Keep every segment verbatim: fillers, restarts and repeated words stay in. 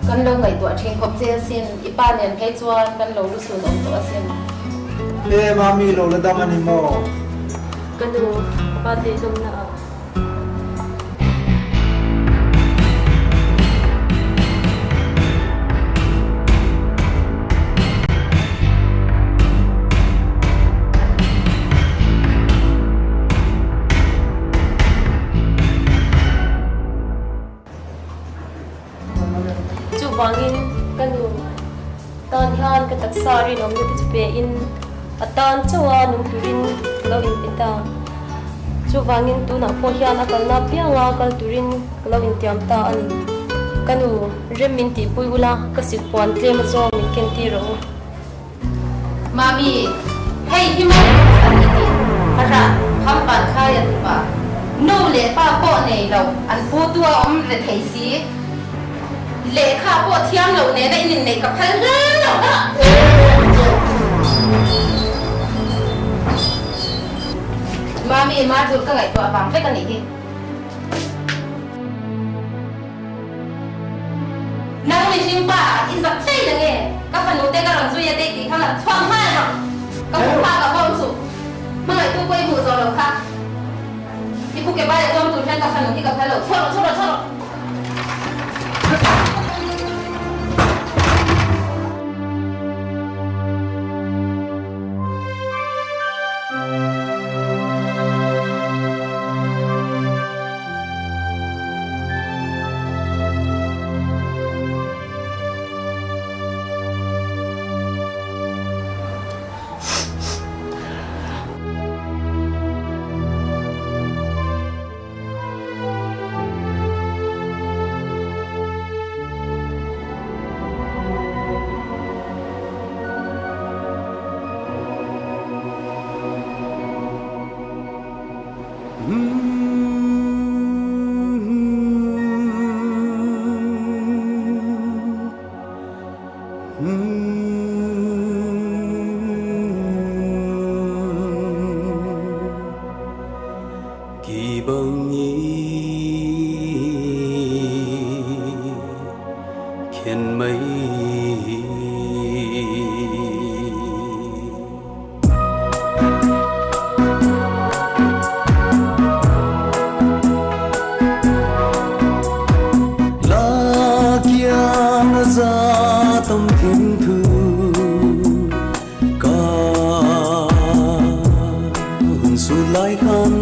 Kan lo ngaihtuah thengkhop che a sin, i pa nen phei chuan kan lo lusun awm tawh a sin. E, mami lo la dam a ni maw? Ka nu, pate lungna ah. Chuvangin ka nu tan hian ka taksa rinawmna te chu pe in, a tan chauh a nung turin ka lo inpe ta. Chuvangin tunah pawh hian a kalna pianga kal turin ka lo intiam ta a ni. Ka nu, rem min tihpui ula, ka sik puan tlem a zawng min ken ti rawh u. Mami, hei hi mami pasal hi ti, a ra, Khampankhai a ti pa. Nu leh pa pawh nei lo, an pu tua awm rethei si. Lehkha pawh thiam lo nena in inneih ka phal hle lo a. Mami, Martul ka ngaihtuah vang vek a nih hi. Nang mihring pa i zak thei nge, ka fanute ka rawn zui a tei ti kha la chhuang ngai lo. Ka hmu kha ka bawm chu. Hmangaihtu pawh i hmu zo lo kha. I pu ke bai a chuang tur hian ka fanu hi ka phal lo. Chhuak rawh, chhuak rawh, chhuak rawh. Kibang i khen mai hi. La kiang a za tam thim thu ka hun sut lai khan,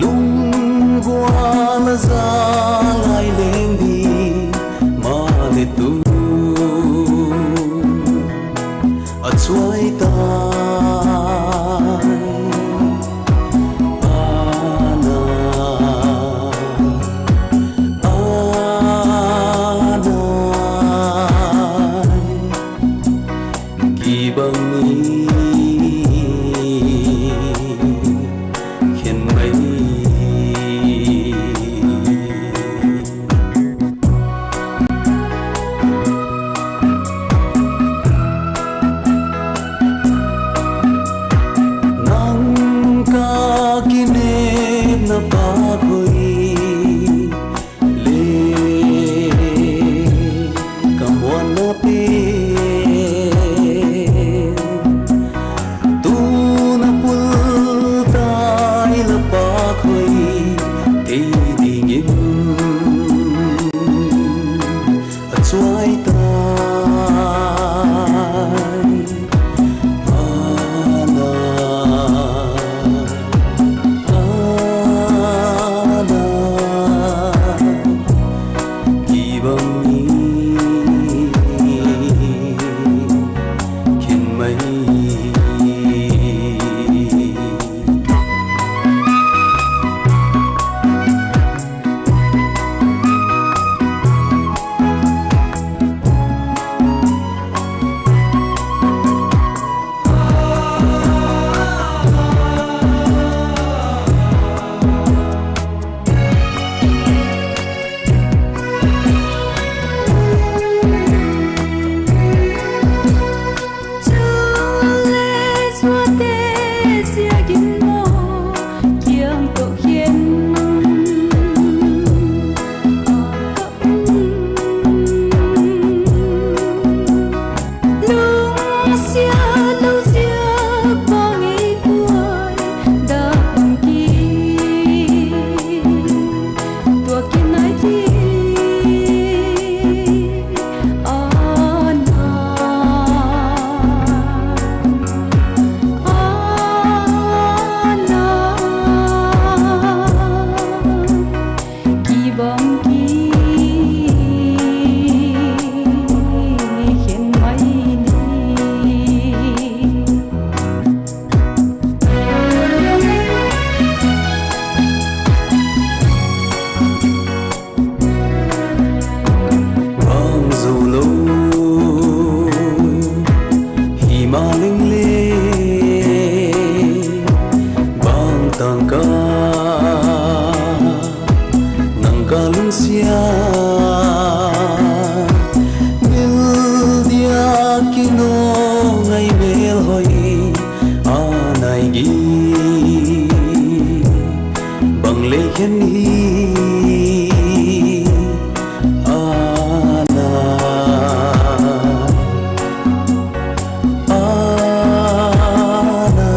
lunggual a za lai leng di ma le tu a chuai tai. A na, a na, kibang i khen mai. Nang ka kinepna pa khoi le ka muanna pen, tuna pul tai la pa khoi kei dingin a chuai tai. A na, a na, kibang i khen mai. Nang ka lungsiat, mil dia kinawng ngai mêl hoi, a nai gi bang le khen hi, a nai, a nai.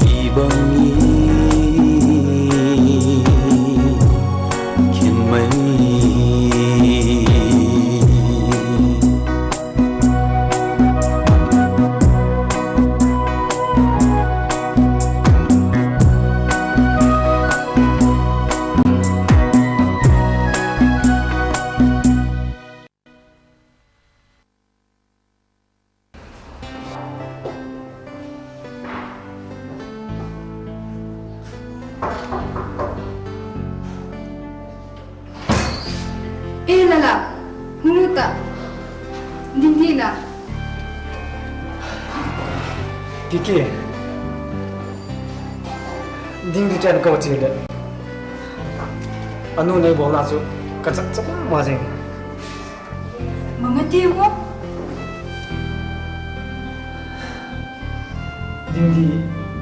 Di bang i khin mai. E Lala, hung lut ah. Ding di la. Kiki. Ding di chan ka chia le. A nu nei bawlna chu ka chak chak ma zing. Mama ti u. Ding di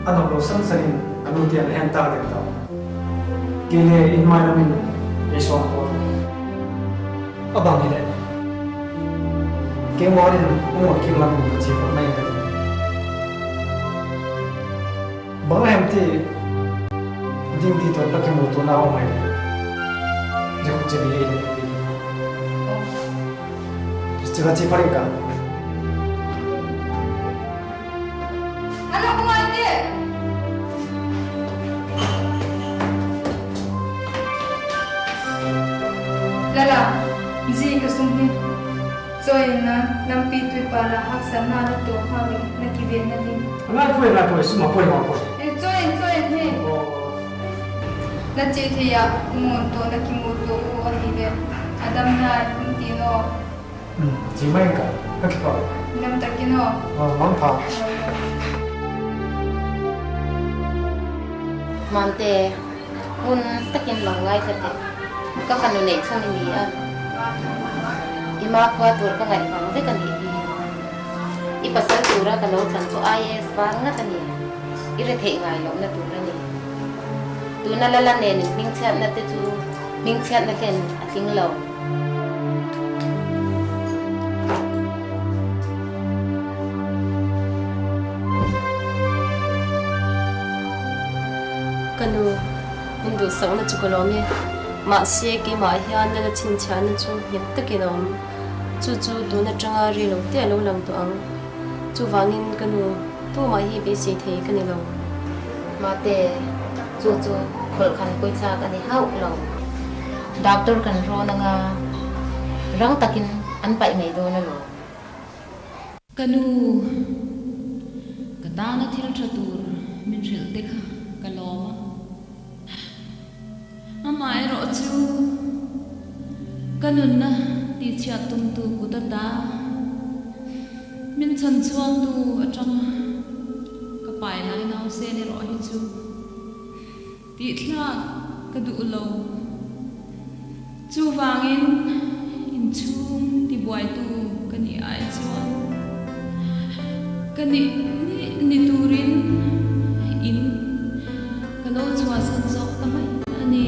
a nop lo san san in a nu ti an hen ta ding ta. Kei le in mai lam in ei sawm ko. A bang hi le. Kei mo in u mo kik lam in ka chia ko mai ka ti. Bang hem ti, Ding di tawh la kimutuana um mai. Zia khu che bi ei lo ti. Chi va chi pha ring ka. Ano ko ngai te. Lala, zi ka sung hi. Chawi in a, lampi tui pa la haksatna la tuak hak leh na kivetna ding. Ngai puai, ngai puai, sum a puai, ngai puai. E, chawi in, chawi in hi. Aw. Na chia thei ah, u mun tawh na kimutua u ahileh, a dam nai, hun ti naw. Um, chi mai ka, ka kipâk. Dam tak in aw. Aw, mangpha. Mante, hun tak in lo ngai ka te. Ka kha nu nei chang i ni a. I ma khua tur ka ngai pang vek a ni hi. I pasal tur a ka lo thang chu I A S vang ngat a ni. I rethei ngailona tur a ni. Tuna Lala nen in hmingchiatna te chu, hmingchiatna ten a tling lo. Ka nu, hun dutsakna chu ka lawm e. Mahse, keima hian Lala chinchiatna chu nghet tak in a um. Chu chu tun atanga rilo te a lo lang tawh ang. Chuvangin ka nu, tuma hi beisei thei ka ni lo. Mate, chu chu khol khan koi thlak a ni hauh lo. Doctor kan rawn anga, rang takin an pai mai dawn a lo. Ka nu, ka tana thil ṭha tur min hrilh te kha ka lawm a. Ama erawh chu ka nunna tichhiat tumtu kut a ta, min chanchuangtu aṭanga ka pai lai nausen erawh hi chu, tihthlak ka duh lo. Chuvangin inchhung tibuaitu ka ni ai chuan ka ni, ni, ni turin in ka lo chhuahsan zawk ta mai a ni.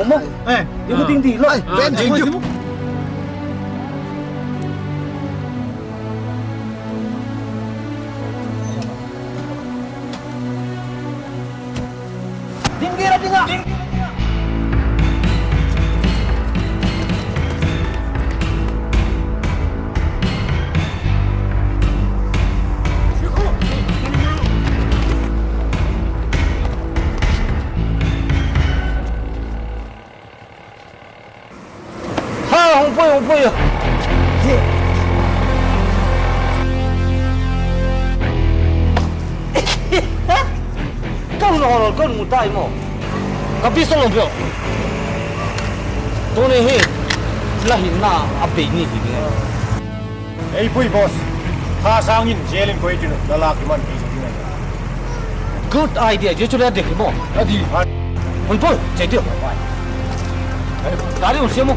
Mo, eh, i bu ding di lo. Ai, ven ding di. Ding di la ding a. Ha, hung pui, hung pui. Ka hun hol hol ka hun mu tai maw. Ka pistol hung pui. Tuni hi la hinna a bei ni hi ding. Ei pui boss. Tha sâng in jail in koi tin la lâk i man pi sa ding. Good idea. Zia chu le dik hi maw. A di. Hung pui, che tiu. Gari un siam u.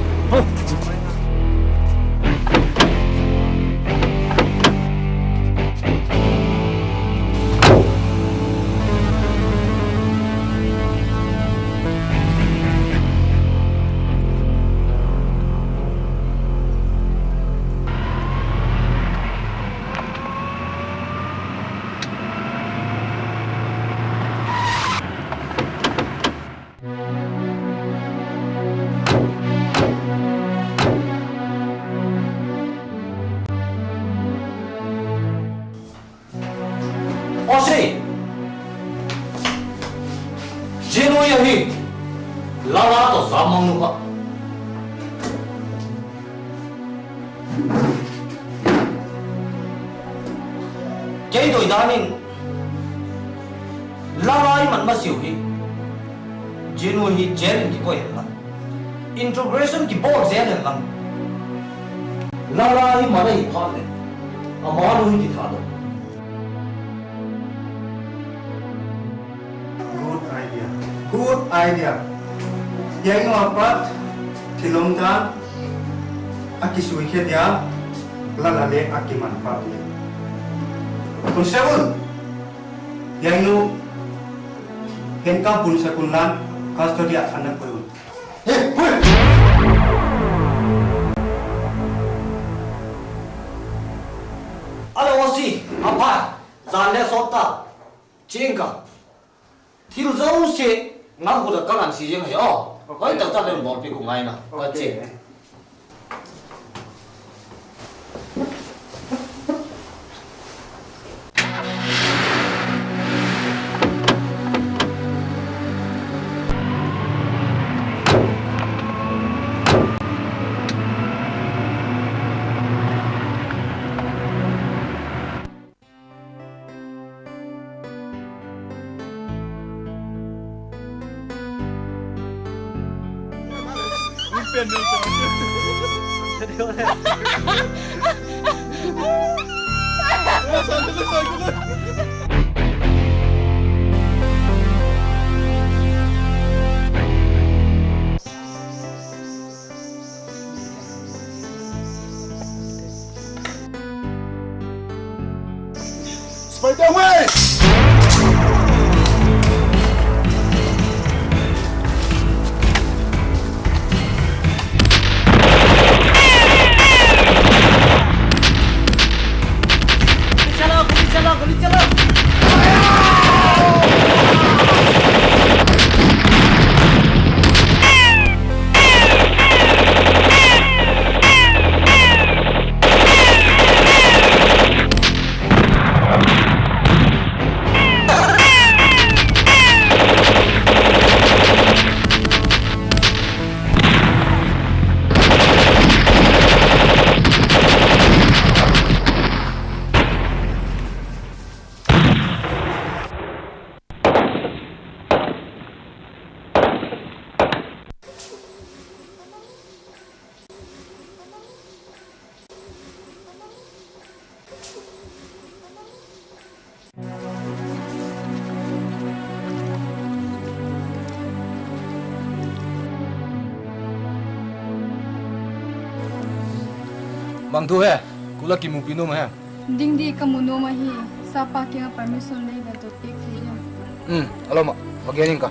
Osi, zia nu ahi, Lala tawh zam mang nu kha. Kei doi dan in, Lala i man masiu hi, zia nu hi jail in kikoi hen lang, integration kibawl zel hen lang, Lala hi man ahi phat leh, ama nu hi kithadok. Good idea. Good idea. Hiai nu a pat, thil um dan, a kisuikhe dia, Lala le a kiman pat le. Constable, hiai nu, handcuff bun sak unla, custody ah a na koi un. Hello, Osi, a pha, zan le sawt ta, chiang ka. Thil zosia, nang khut a ka ngan si ziang hi aw. Hoi tak tak le bawlpi ku ngai na, ka chia. Bang thu he, kula kimupi nuam he. Ding di ka mu nuam ahi, sapa kiang ah permission lei la dot piak thei em? Um, a lo ma, va gen ing ka.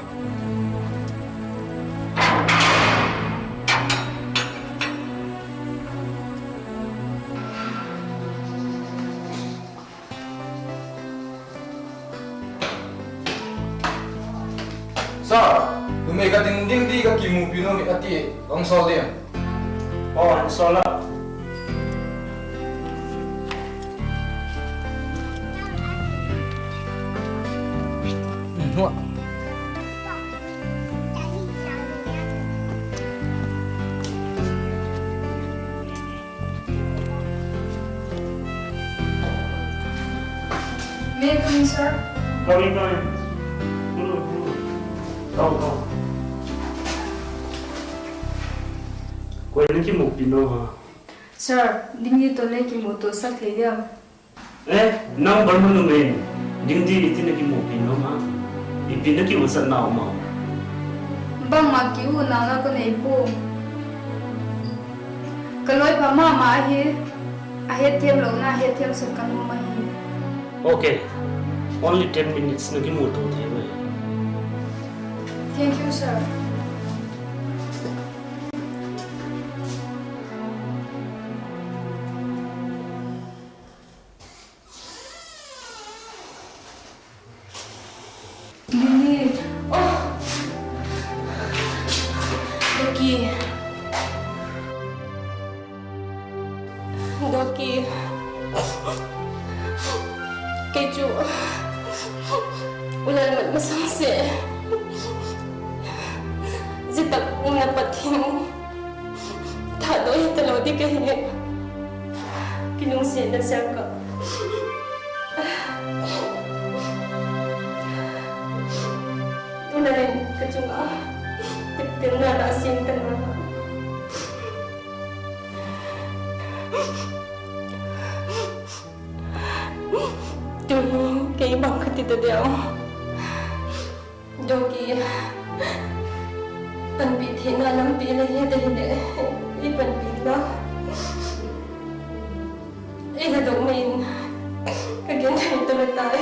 Sir, numei khat in Dingdi ka kimupi nuam hi a ti, hung sawl diam? Aw, hung sawl la. May I come in, sir? Come in, come in. Come, come. Come, come. Koi na kimupi nuam a? Sir, Dingdi tawh le kimutuasak thei diam? Eh, nang bangma numei in Dingdi ti na kimupi nuam a? Ipi na kiutsakna um a? Bangma kiunauna ka nei pua. Ka loi pha ma ma ahi, a hetthiam lona hetthiam sek ka nuam ahi. Okay, only ten minutes na kimutua thei mai. Thank you, sir. Lily. Oh. Doki. Doki. Kei chu u Lalmat masang seh, zia tak umna Pathian thahdaw hi talo ding ka hi leh, kilungsiatna siam ka. U Lal in ka chung ah teptepna la siam ta na. Tu'hin kei bang ka ti ta diam? Doki, panpi theina lampi la het ahileh, ei panpi la. Ei la dok mai in, ka genthei talo tai.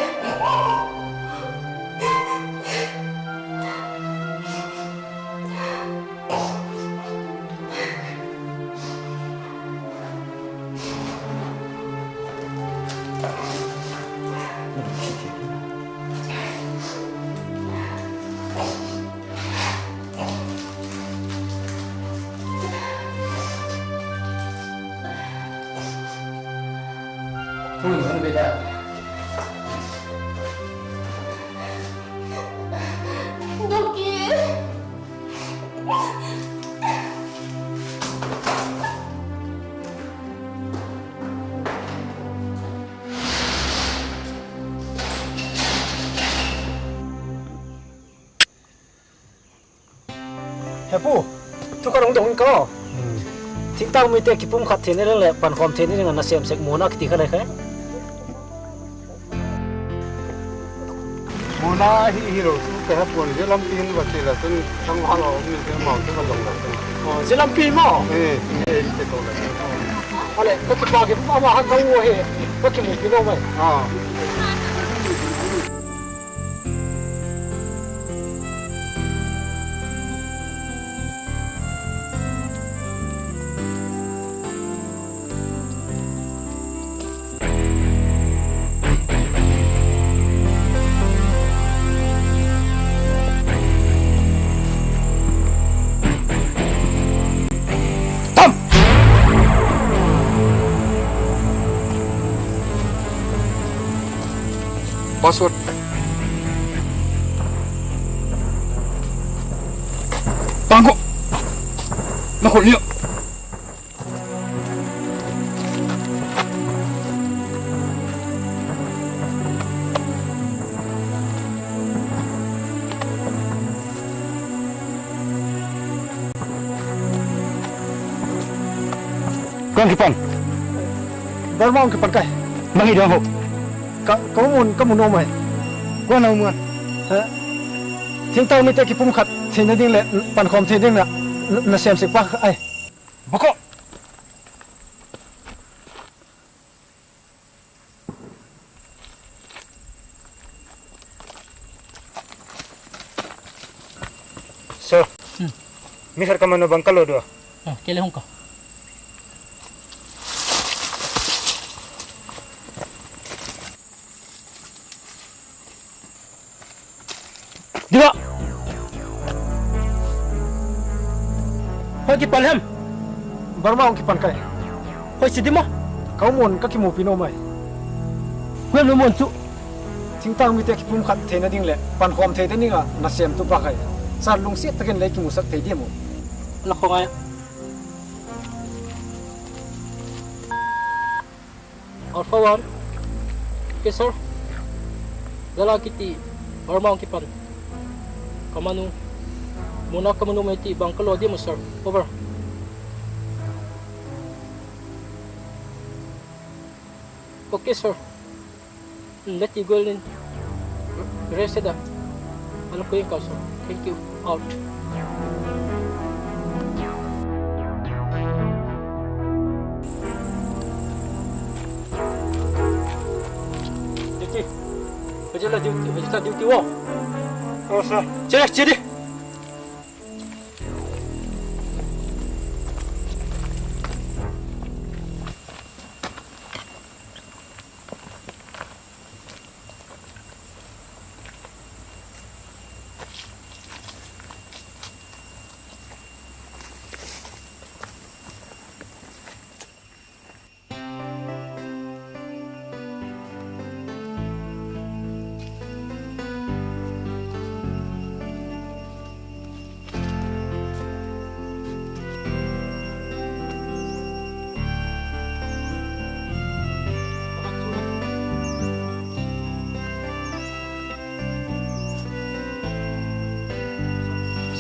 Doki. He pu, thu khat hung dong ing ka. Thingtâng mite kipumkhat theina ding leh pankhawm theina ding ah na sêm sek Mona kiti kha le kha. Mona hi hilo chu ka he pua'n, zia lampi in va ti la chun, thangvâl a um ni zia mau chu ka dong la chun. Zia lampi maw? A leh, ka kipak in ama kha ka u ahi, ka kimupi lo mai. Password. Pangko. Na khol nia. Kua'n kipan? Burma hung kipan kai. Bang hi dong ho? Ka, ka mun, ka mun um ai. Kua'n a um ngan? Thingtâng mite kipumkhat theina ding leh pankhawm theina ding ah na sêm sek pa ai. Bako. Sir, mi khat ka man u bang ka lo dua. Kei le hung ka. Ding ah. Koi kipan hem? Burma hung kipan kai. Hoi si di maw? Ka u mun ka kimupi nuam ai. Koi em lo mun chu? Thingtâng mite kipumkhat theina ding leh pankhawm thei ding ah nasêmtupa kai. Sir, lungsiat tak in lei kimusak thei diam u? La khawngai. Alpha One. Ke sir. Lala kiti, Burma hung kipan. Ka man u. Mun a ka man u mai ti bang ka lo diam u sir. Over. Okay sir. Hmm, la ti gual in. Rest da. A la koi in kal sir. Thank you. Out. Duty. Hoi la duty, hoi la duty wo. Oh, sir. Che, che di.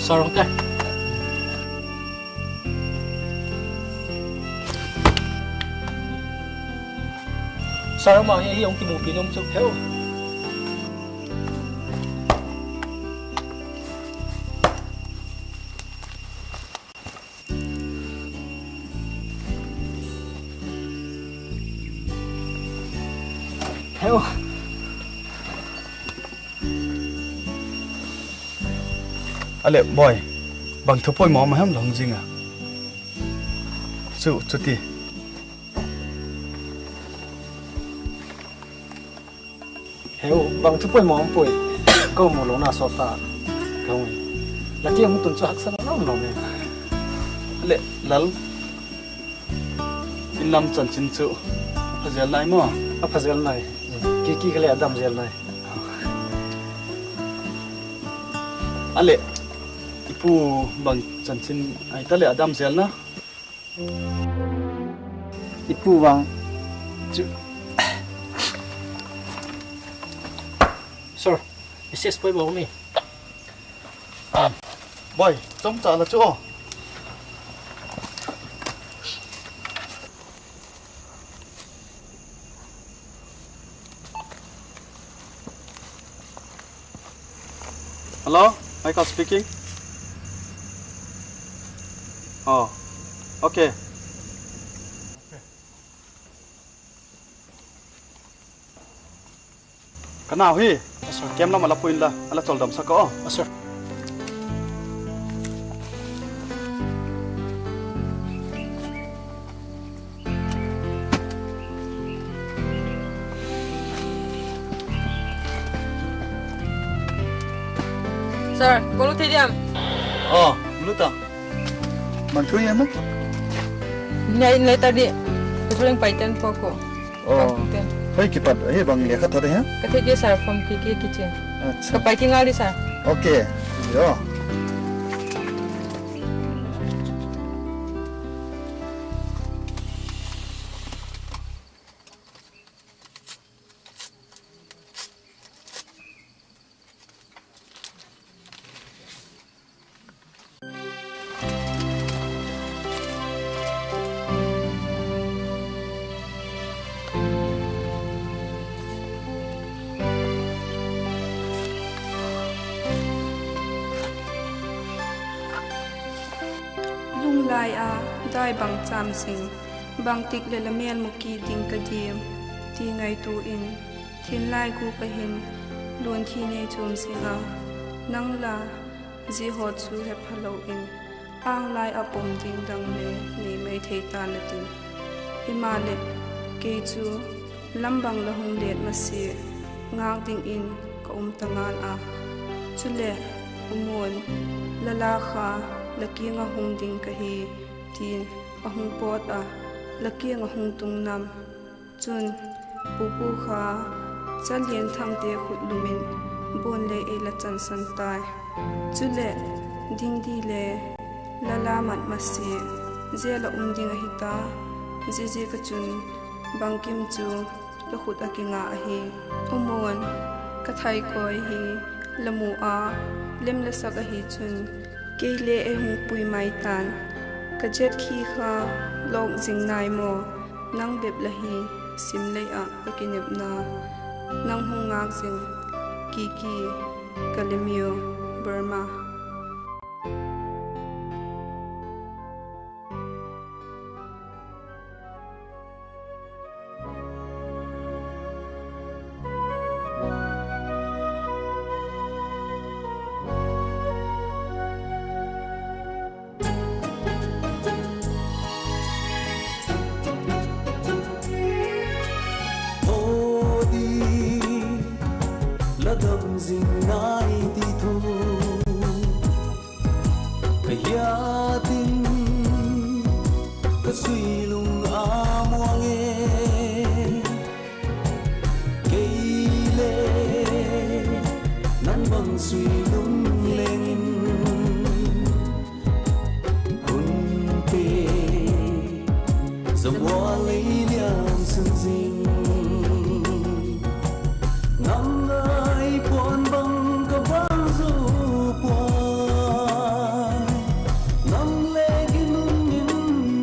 Sarong te. Sir, ama hi hung kimupi nuam chu. Heu. Heu. A leh boi, bang thu poimaw ma hem la hung zing a? Chu, chuti. Heu, bang thu poimaw um puai. Ka mu lona sawt ta. Ka hung. La kiang hung tun chu haksa lawm lawm e. A leh, Lal, in lam chanchin chu a pha zel nai maw? A pha zel nai. Kiki kha leh a dam zel nai. A leh, i pu bang chanchin ahi ta leh a dam zel na? I pu vang chu. Sir, message poimaw um e. Boi, chomcha la chu aw. Hello, Michael speaking. Oh, okay. Ka nau hi, camp lam a la pui inla, a la chawldamsak a aw. Sir, ka lut thei diam? Aw, lut a. Bang thu hiam a? Nei, nei ta di. Ka thu leng pai ten pua ko. Aw. Hoi kipat hi bang lekha thot hi? Ka thei di sir, form kiki kichi. Ka pai kingal di sir. Okay. Yo. Lunglai a dai bang châm zing, bangtik leh la mêl mu kit ding ka diam, ti ngaitua in, thinlai gûk a hin luan thi nei chuam zing a, nang la zia haw chu he phalo in, ânglai ah pom ding dang le nei mai thei ta'n a tin. Himaleh, kei chu lam bang la hung let masia, ngâk dingin ka um ta ngal a. Chuleh, U Muan, la la kha la kiang ah hung ding ka hi, ti'n a hung pawt a, la kiang ah hung tung nam. Chun, pupu kha, Chalianthangte khut lum in buan le ei la chansan tai. Chuleh, Dingdi le la la mat masia, jail ah um ding ahi ta, ziaziak ah chun, bangkim chu la khut ah kinga ahi. U Muan, ka thaikawi hi la mu a, lem la sak ahi chun, kei le ei hung pui mai ta'n. Ka jet khi kha lawk zing nai maw, nang bep la hi, sim lei ah ka kinepna. Nang hung ngâk zing, Kiki, Kalemyo, Burma. Aw di, la dam zing nai ti thu ka hiat in, ka suilung a muang e. Kei le nang bang suilung leng in, hun te zamual lei liam sun zing. Nang ngai pua'n bang ka bang zu puai, nang le ginum in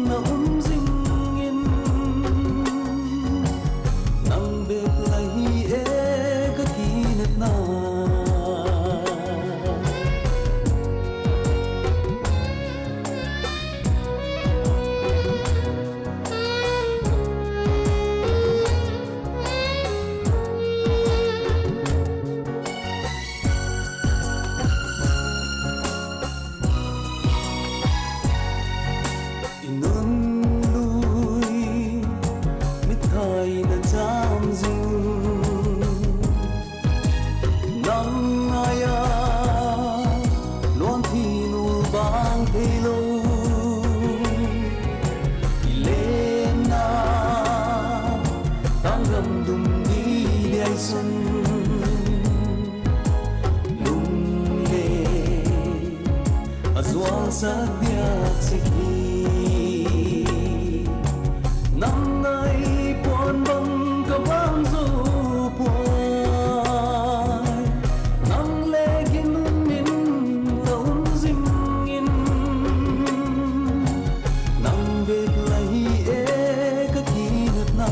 na um zing in, nang bep la hi e ka kinepna. I nun lui mit thai na cham zing, nang ngai a luan thi nul bang theilo. I lenna tâng gam dum di diai sun, lung le a zualsak diak sek hi. Nang ngai pua'n bang ka bang zu puai, nang le ginum in la um zing in, nang bep la hi e ka kinepna.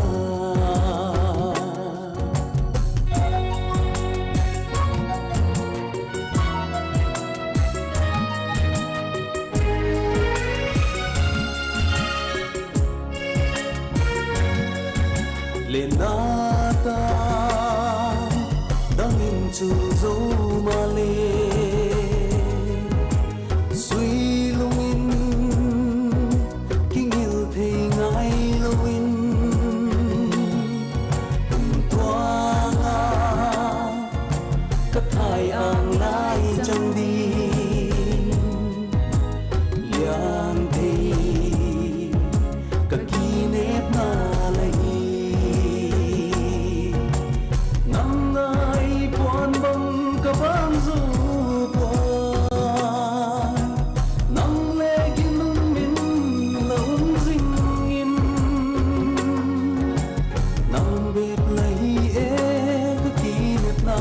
Lenna tâng dang in chu zo maleh, suilung in kingil thei ngailo in, kum tuang a ka thai âng lai chang ding, lian thei ka kinepna la hi. Nang ngai pua'n bang ka bang zu puai, nang le ginum in la um zing in, nang bep la hi e ka kinepna.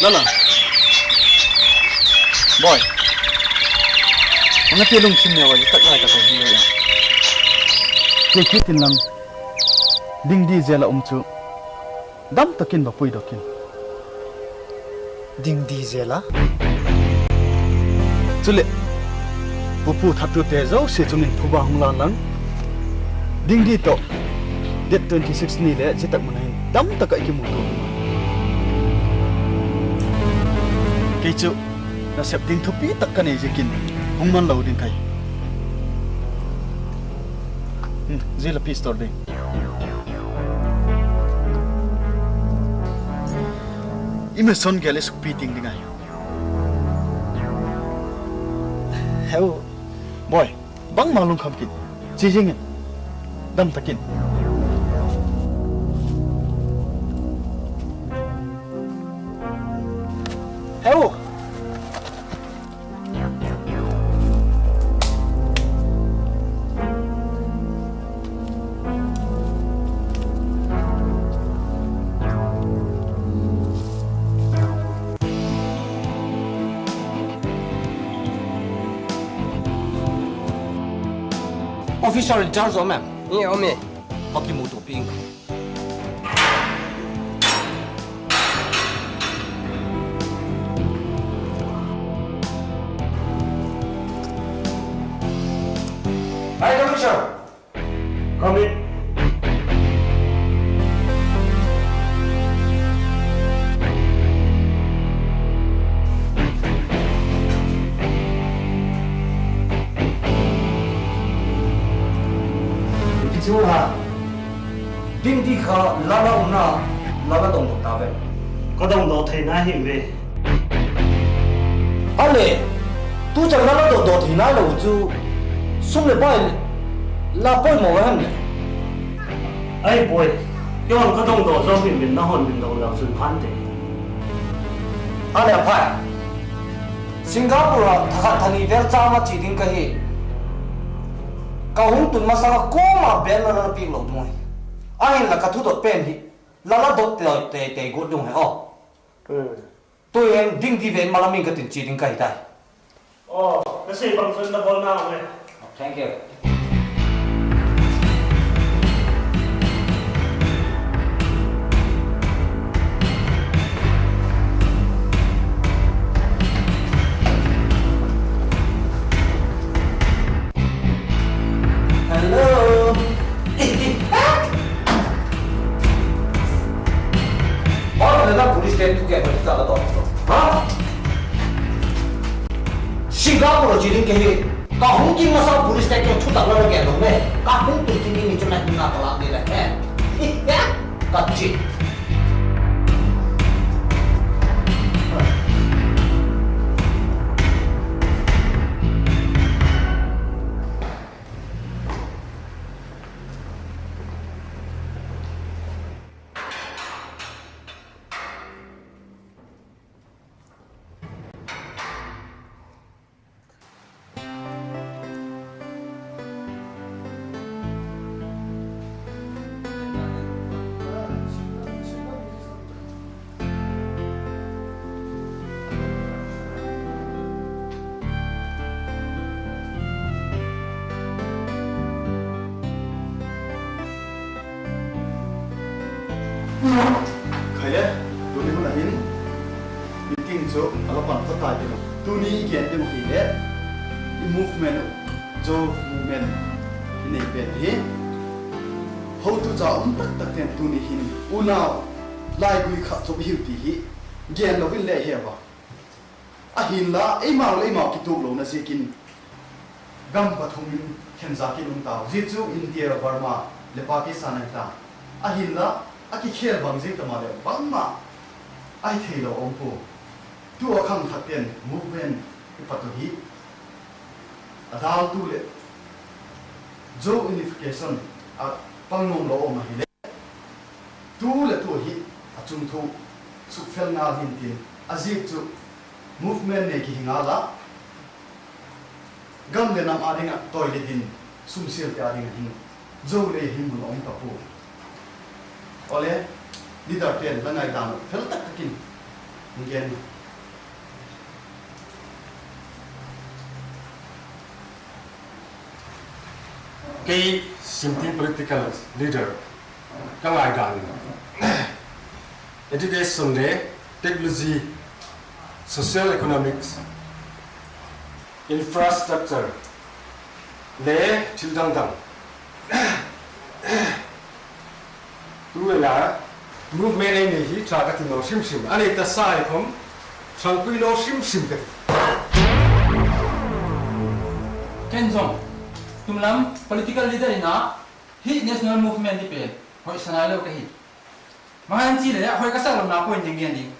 Lala. Boi. Nang a ti lungthim neu a tak lai ka ta hi le. Kei kit inlang, Dingdi jail ah um chu dam tak in va puidok in. Dingdi jail ah? Chuleh, Upu thattute zosia chung in phuba hung la lang. Ding di tawh, date twenty six ni leh zia tak mun ah hin dam tak ah i kimutua. Kei chu nasep ding thupi tak ka nei ziakin hung man lo ding ka hi. Zia la pistol ding. I mission gel i sukpi ting ding ahi. Heu, boi, bangma lungkham kin, chi zing in, dam tak in. Heu. Officer in charge um em? I um e. Ka kimutua piak ing. Hi, Commissioner. Come in. Ti chu ha. Ding di kha la la umna, la la dong dong ta ve. Ka dong dong theina hi ve. A le, tu chan la la dong dong theina lo chu, sum le pai la poimaw a hem le. Ai boi, kei hon ka dong dong zo hin min na hon min dong dong sun phan te. A le a phai. Singapore ah tha khat tha ni vel cham a chia ding ka hi. Ka hung tun masang a kuama bel la la piak lo ding ahi. Ahinla ka thudot pen hi la la dot tei tei tei guat ding ahi aw. Tu'hin ding di ve, malam in ka tin chia ding ka hi tai. Aw, ka sei bang chun na bawlna um e. Thank you. Hello. Bang le na police station thu ke ma cha la to. Ha? Singapore chi ding ke hi. Ka hung kin masa police station thu tak la ke lo ne. Ka hung tun kin ni chu na hung na ka la ni le he. Ka chi. Khai le, tuni hun a hin, meeting chu a la pan kha tai ti lo. Tuni i gen ding hi le, i movement, Zo movement i nei pen hi. Hotucha um tak tak ten tuni hin unau laigui khat chop hiu ti hi gen lo in le he va. Ahinla eimau le eimau kituak lona ziakin gam pathum in khenza kilum tau. Zia chu India, Burma le Pakistan ahi ta. Ahinla a kikhel bang ziang ta maleh bangma ahi theilo um pua. Tu a khangthak ten movement i pat uh hi a daltu leh Zo unification a pang nuam lo um ahileh, tu leh tu hi a chungthu sukfel ngal hintin, a ziak chu movement nei kihi ngal a, gam leh nam â ding ah toilet in sumsialte â ding ah hin Zo lei hi mun a um ta pua. Awle, leader pen la ngaidan uh fel tak tak in hung gen. Kei Simting political leader ka ngaidan, education le technology, social economics, infrastructure, Le thil dang dang. Tu la movement ei nei hi tha ka ti naw hrim hrim. A nei ta sa i khawm, thangpui naw hrim hrim ka ti. Ken zong, tum lam political leader in a, hi national movement hi pen hoisa nai lo ka hi. Bang hang chi le hoi ka sak lona point ding gen ding.